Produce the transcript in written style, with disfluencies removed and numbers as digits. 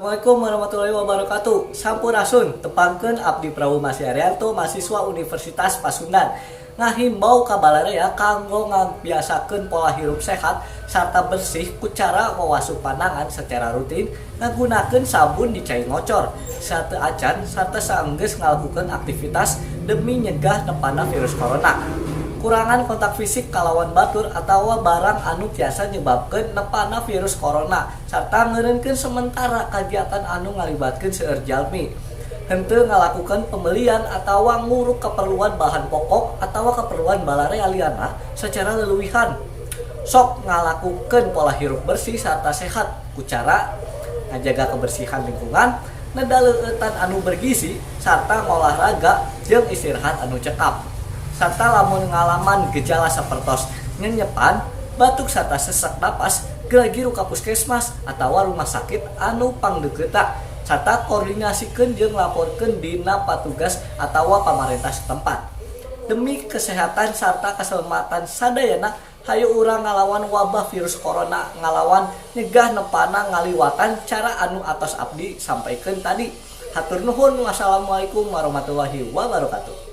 Assalamualaikum warahmatullahi wabarakatuh. Sampurasun, tepangkeun abdi Prabu Masih Arianto, mahasiswa Universitas Pasundan. Ngahimbau ka balarea kanggo ngabiasakeun pola hirup sehat sarta bersih ku cara wawasuh panangan secara rutin ngagunakeun sabun di cai ngocor sateuacan sarta saenggeus ngalakukeun aktivitas demi nyegah nepana virus corona. Kurangan kontak fisik kalawan batur atawa barang anu tiasa nyebabkeun nepana virus corona sarta ngeureunkeun sementara kagiatan anu ngalibatkeun seueur jalmi. Henteu ngalakukeun pembelian atawa nguruk keperluan bahan pokok atawa keperluan balarea liana secara leuwihan. Sok ngalakukeun pola hirup bersih sarta sehat ku cara ngajaga kebersihan lingkungan, neda leueutan anu bergizi, sarta ngolahraga jeung istirahat anu cekap. Sarta lamun ngalaman gejala sapertos nyenyepan, batuk sarta sesak napas, geura giru ka puskesmas atawa rumah sakit anu pangdeukeutna sarta koordinasikeun jeung laporkeun dina patugas atawa pamarentah setempat. Demi kesehatan sarta keselamatan sadayana, hayu urang ngalawan wabah virus corona, ngalawan nyegah nepana ngaliwatan cara anu atos abdi sampaikeun tadi. Hatur nuhun, wassalamualaikum warahmatullahi wabarakatuh.